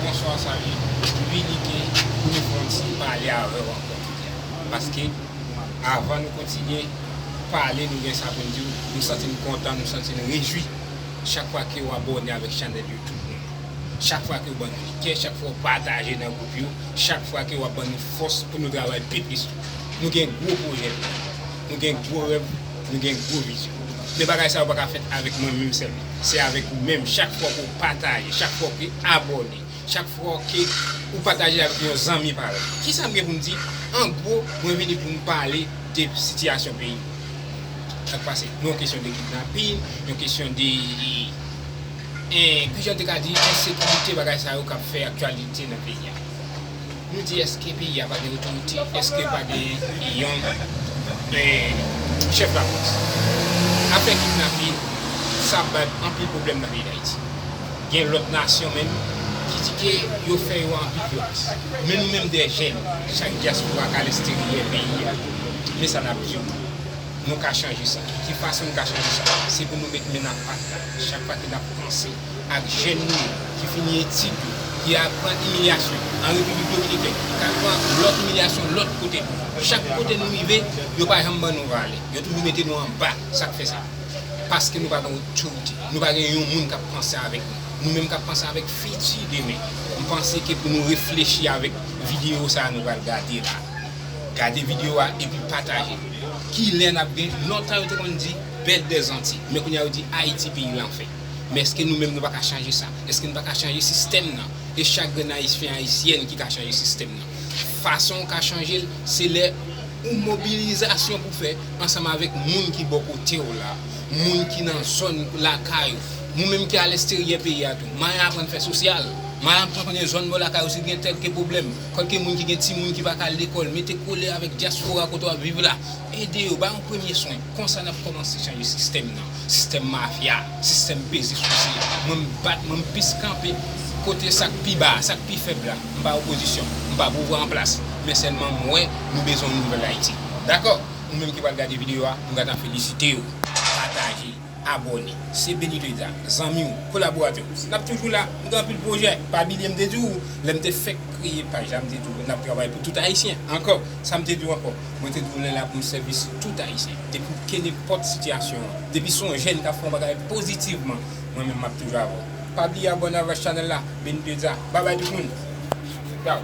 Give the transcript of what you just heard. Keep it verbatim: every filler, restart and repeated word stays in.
Bonswa, salye. Wi, li ke pou nou fè yon ti pale avè w ankò jodi a. Paske, avan nou kontinye pale, nou gen sa pou n di w. Nou santi n kontan, nou santi n rejwi chak fwa ke w abòne avèk chanèl YouTube nou. Chak fwa ke w ban nou like, chak fwa w pataje nan gwoup yo, chak fwa ke w ap ban nou fòs pou nou travay pi plis. Nou gen gwo pwojè, nou gen gwo rèv, nou gen gwo vizyon. Men bagay sa yo pa ka fèt avèk mwen menm sèlman. Se avèk ou menm, chak fwa ke w pataje, chak fwa ke w abòne, chak fwa ke ou pataje avèk yon zanmi parèy. Kisa m gen pou m di? An gwo, mwen vini pou m pale de sitiyasyon peyi m. Sa k pase? Nou yon kesyon de kidnapin, yon kesyon de, eh, kijan te ka di, ensekirite, bagay sa yo k ap fè aktyalite nan peyi a. Nou di, èske peyi a pa gen otorite? Èske pa gen yon, eh, chèf lapolis? Afè kidnapin, sa ap bay anpil pwoblèm nan peyi Dayiti. Gen lòt nasyon menm ki di ke yo fè yo anpil vyolans. Men nou menm de jèn, chak dyaspora k alèsteryè peyi a, men sa n ap di w. Nou ka chanje sa. Ki fason nou ka chanje sa? Se pou nou met men nan pat la. Chak fwa ke n ap panse ak jèn nou yo ki fini etid yo, ki aprann imilyasyon an Repiblik Dominikèn, k aprann lòt imilyasyon lòt kote tou. Chak kote nou rive, yo pa janm ban nou valè. Yo toujou mete nou anba. Sa k fè sa? Paske nou pa gen otorite. Nou pa gen yon moun k ap panse avèk nou. Nou menm k ap panse avèk fiti demen. M panse ke pou nou reflechi avèk videyo sa a nou pral gade la. Gade videyo a epi pataje. Kilè n ap gen, lontan yo te konn di belle des Antilles, men kounye a yo di Ayiti peyi lanfè. Men èske nou menm nou pa ka chanje sa? Èske nou pa ka chanje sistèm nan? E chak grenn Ayisyen, Ayisyèn ki ka chanje sistèm nan. Fason w ka chanje l, se lè ou mobilizasyon pou fè ansanm avèk moun ki bò kote w la, moun ki nan zòn lakay ou. Nou menm ki alèsteryè peyi a tou, m al aprann fè sosyal, m al aprann konnen zòn bò lakay ou si gen tèlke pwoblèm, kèlke moun ki gen timoun ki pa ka al lekòl, mete kole avèk dyaspora kote w ap viv la, ede yo, ba yo premye swen. Konsa n ap kòmanse chanje sistèm nan. Sistèm mafya, sistèm peze souse. Mwen m bat, mwen m plis kanpe kote sa k pi ba, sa k pi fèb la. M pa opozisyon, m pa pouvwa an plas. Men sèlman m wè nou bezwen yon nouvèl Ayiti. Dakò? Ou menm ki pral gade videyo a, m gentan felisite w. Pataje, abòne. Se Benito Edza, zanmi w, kolaboratè w. N ap toujou la, nou gen anpil pwojè. Pa bliye m te di w, lè m te fèk kreye paj la, m te di w, n ap travay pou tout Ayisyen. Ankò, sa m te di w ankò? Mwen te di w lè la pou m sèvis tout Ayisyen. Depi w kenenpòt sitiyasyon an, depi se yon jèn k ap fè yon bagay pozitivman, mwen menm m ap toujou avè w. Pa bliye abòne avèk chanèl la, Benito Edza. Babay tout moun. Ciao.